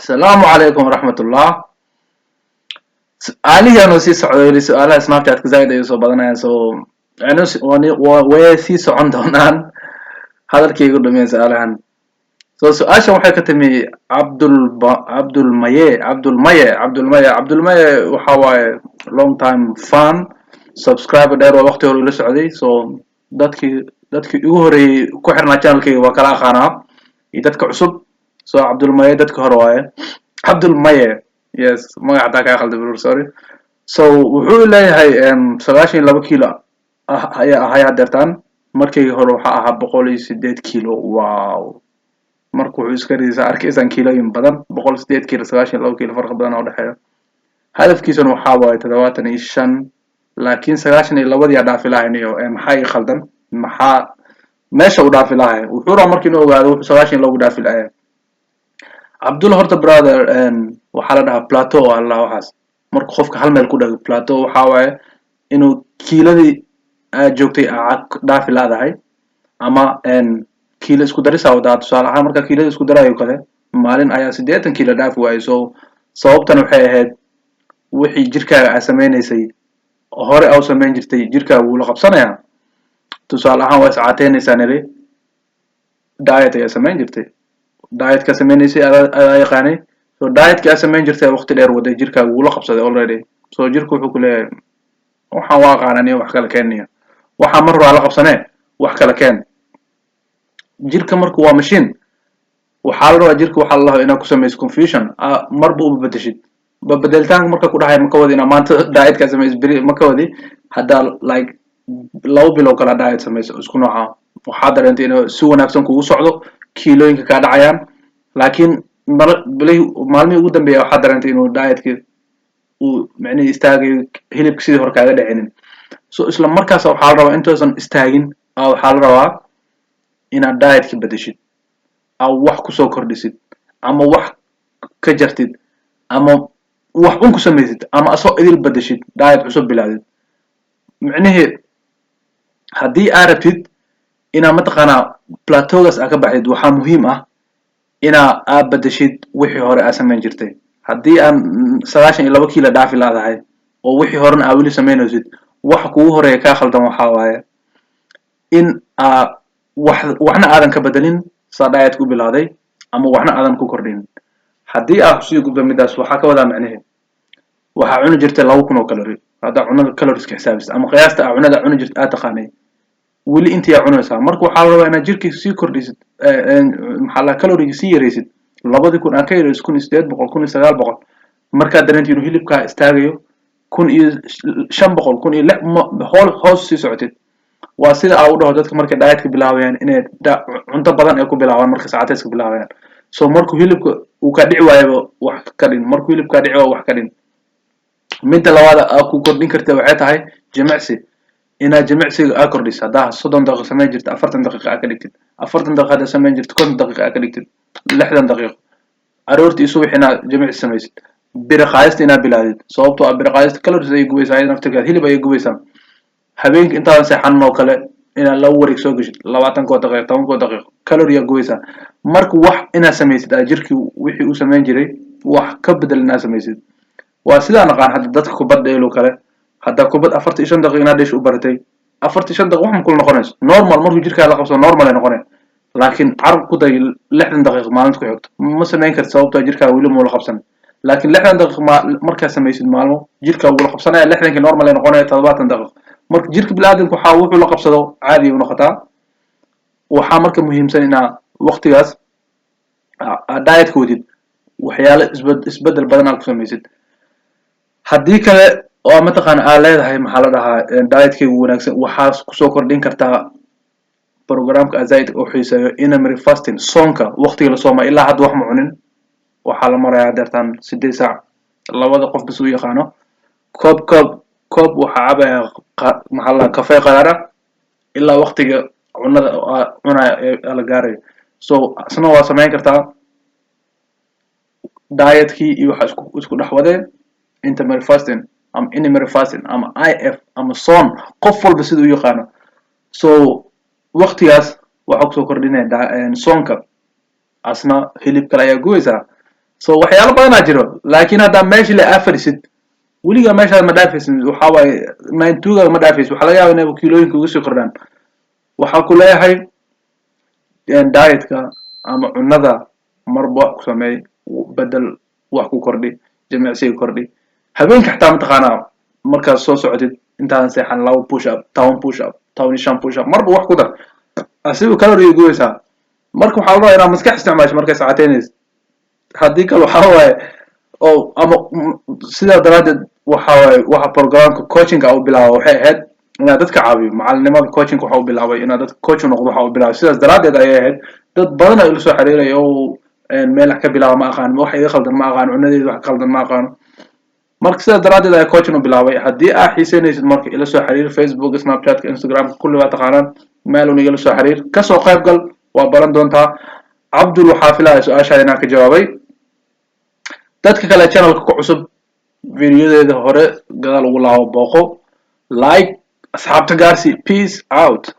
Asalaamu calaykum waraxmatullah. Su-aalihiianu sii socday weli. Su-aalaha Snapchatka zaaid ayuu soo badanayaan, so way sii socon doonaan. Hadalkaygu dhameen su-aalahan. So su-aashan waxay ka timi Cabdul Cabdulmaye Cabdulmaye Cabdulmaye Cabdulmaye. Waxa waaye long time fan, subscriber dheer, waa waqti hore ula socday. So dadkii igu horeeyey ku xirnaa channelkayga waa kala aqaanaa iyo dadka cusub. So Cabdulmaye dadka hore waaye. Cabdulmaye, yes, magac hataa kaa khalday bror, sorry. So wuxuu leeyahay 92 kilo ah ayaa ahay hadeertaan, markii hore waxaa ahaa 108 kilo. Wow! Marka wuxuu iska ridaysaa, arkaysaan, kiilooyin badan. 108 kilo, 92 kilo, farqi badan oo dhexeeya. Hadafkiisuna waxaa waaye 75, laakiin 92-dii aa dhaafi lahaynayo. Maxaa ii khaldan? Maxaa meesha u dhaafi lahay? Wuxuu rabaa marka inuu ogaado wuxuu 92 dhaafi lahay. Cabdulla, horta brother, waxaa la dhahaa plateau aa la dhahaa waxaas. Marka qofka hal meel ku dhago, plateau waxaa waaye inuu kiiladii aad joogtay aa dhaafi laadahay ama kiilo isku darisaa wadaa. Tusaale ahaan, marka kiilada isku darayo kale, maalin ayaa 80 kiilo dhaafi waayay. So sababtan waxay ahayd wixii jirkaaga aa sameynaysay hore aa u samayn jirtay, jirkaaga wuu la qabsanayaa. Tusaale ahaan, waa iscaateynaysaa niri, diet ayaa samayn jirtay, dietka sameynaysay adaa yaqaanay. So dietka aa samayn jirtay waqti dheer waday, jirkaaga wuu la qabsaday already. So jirku wuxuu ku leeyahay, "Waxaan waa aqaananiyo, wax kala keeniyo. Waxaan mar hore la qabsanee, wax kala keen." Jirka marku waa machine. Waxaa la rabaa jirka, waxaa la rabaa inaad ku samayso confusion, marba uba bedeshid. Babedelitaanka marka ku dhahay, ma ka wadi inaa maanta dietka samayso, beri ma ka wadi. Haddaa like 2 bilow kala diet samayso isku nooca, waxaa dareentay inuu si wanaagsan kugu socdo, kiilooyinka kaa dhacayaan, laakiin bilihii, maalmihii ugu dambeeya waxaa dareentay inuu dietkii uu micnihii istaagayo, hilibka sidii hore kaaga dhicinin. So isla markaas waxaa la rabaa, intoosan istaagin, waxaa la rabaa inaad dietka bedeshid, aa wax kusoo kordhisid ama wax ka jartid ama wax un ku samaysid ama asoo idil bedeshid, diet cusub bilaadid. Micnihii haddii aa rabtid inaa mataqaanaa plateaugaas aa ka baxdid, waxaa muhiim ah inaa aa bedeshid wixii hore aa samayn jirtay. Haddii aan 92 kiilo dhaafi laadahay oo wixii horena aa weli samaynaysid, waxa kugu horeeya kaa khaldan waxaa waaye in aa wax waxna aadan ka bedelin saa dietka u bilaaday ama waxna aadan ku kordhin. Haddii aa kusii gudba midaas, waxaa ka wadaa macnaheed waxaa cuni jirtay 2000 oo calorie. Haddaa cunada calorieska xisaabisa ama qiyaasta aa cunada cuni jirta aad taqaanay, weli intii aa cunaysaa. Marka waxaa la rabaa inaad jirkii sii kordhisid, maxaa la caloriega sii yaraysid, 2000 aa ka yaraysid 1800, 1900. Markaad dareentid inuu hilibkaa istaagayo, 1500, kun iyo lix hool hoos sii socotid. Waa sida aa u dhaho dadka markay dietka bilaabayaan inay cunto badan ay ku bilaabaan markay sacateyska bilaabayaan. So markuu hilibka uu kaa dhici waayaba, wax ka dhin. Markuu hilibka kaa dhici waayo, wax ka dhin. Midda labaad aa ku kordhin karta waxay tahay jimicsi. Inaad jimicsiga aa kordhiso. Haddaa 30 daqiiqo samayn jirta, 40 daqiiqa aa ka dhigtid. 40 daqiiqa haddaa samayn jirta, 50 daqiiqa aa ka dhigtid, 60 daqiiqo. Aroortii iyo subax inaad jimicsi samaysid. Bira qaadista inaad bilaadid, sababtoo ah bira qaadista calories ayay gubaysaa, ayada naftirkeeda hilib ayay gubaysaa. Habeenka intaadan seexanin oo kale inaad laba wareeg soo geshid, 20-koo daqiiqo, 10-koo daqiiqo, calorie aa gubaysaa. Marka wax inaad samaysid aa jirkii wixii uu samayn jiray wax ka bedel inaad samaysid. Waa sidaa naqaan hadda dadka kubad dheelo kale. Haddaa kubad 45 daqiiq inaad dheesha u baratay, 45 daqiiq wax ma kula noqonayso, normal. Markuu jirkaa la qabsado, normal ay noqonaya. Laakiin carab ku day 60 daqiiq maalinta ku xigto, ma samayn karti, sababtoo jirkaa weli muula qabsan. Laakiin 60 daqiiq ma markaa samaysid maalmo, jirkaa wuu la qabsanaya, 60-kii normal ay noqonaya, 70 daqiiq. Marka jirka biniaadamka waxaa wuxuu la qabsado caadi u noqotaa. Waxaa marka muhiimsan inaa waqtigaas aad dietka wadid waxyaalo isbedel badan aad ku samaysid. Haddii kale oo mataqaana aa leedahay, maxaa la dhahaa, dietkaygu wanaagsan, waxaa kusoo kordhin kartaa programka azaid oo xiiseeyo, intermittent fasting, soonka waqtiga la sooma. Ilaa hadda wax ma cunin. Waxaa la marayaa deertaan 8 saac. Labada qof bas u yaqaano koob waxaa cabaya, maxaa la dhahaa, kafee qaraara ilaa waqtiga cunada cunaya ee la gaarayo. So isna waa samayn kartaa dietkii iyo waxa isku dhex wadeen, intermittent fasting ama intermittent fasting ama IF ama soon, qof walba sida u yaqaano. So waqtigaas waxaa kusoo kordhinaya soonka, asna hilib kale ayaa gubaysaa. So waxyaalo badanaa jiro, laakiin haddaa meesha la afarisid, weligaa meeshaad ma dhaafaysid. Waxaa waaye 92-gaaga ma dhaafaysid. Waxaa laga yaaba inay kiilooyinka ugu sii kordhaan. Waxaa ku leeyahay dietka ama cunada marba wax ku sameey, bedel, wax ku kordhi, jimicsiga kordhi. Habeenka xataa mataqaanaa markaad soo socotid, intaadan seexan, 2 push up, 10 push up, 15 push up, marba wax ku dar, asigu calorie gubeysaa. Marka waxaa la rabaa inaad maskax isticmaasho markay sacateynaysa. Haddii kale waxaa waaye oo ama sidaa daraaddeed waxa waaye waxa programka coachinga u bilaaba waxay ahayd inaad dadka caawiyo. Macalinimada coaching waxa u bilaabay inaad dadka coach u noqdo. Waxa u bilaabay sidaas daraaddeed ayay ahayd. Dad badan ay ila soo xiriiraya oo meel wax ka bilaaba ma aqaan, wax iga khaldan ma aqaan, cunadeeda wax ka khaldan ma aqaano. Marka sidaas daraaddeed ayaa coaching u bilaabay. Haddii aa xiiseynaysid, marka ila soo xiriir Facebook, Snapchatka, Instagramka, kulli waa taqaanaan, meel un igala soo xiriir, kasoo qayb gal, waa baran doontaa. Cabdul, waxaa filaya su-aashaada inaan ka jawaabay. Dadka kale channelka ku cusub, videodeeda hore gadaal ugu laabo, booqo, like, asxaabta gaarsi. Peace out.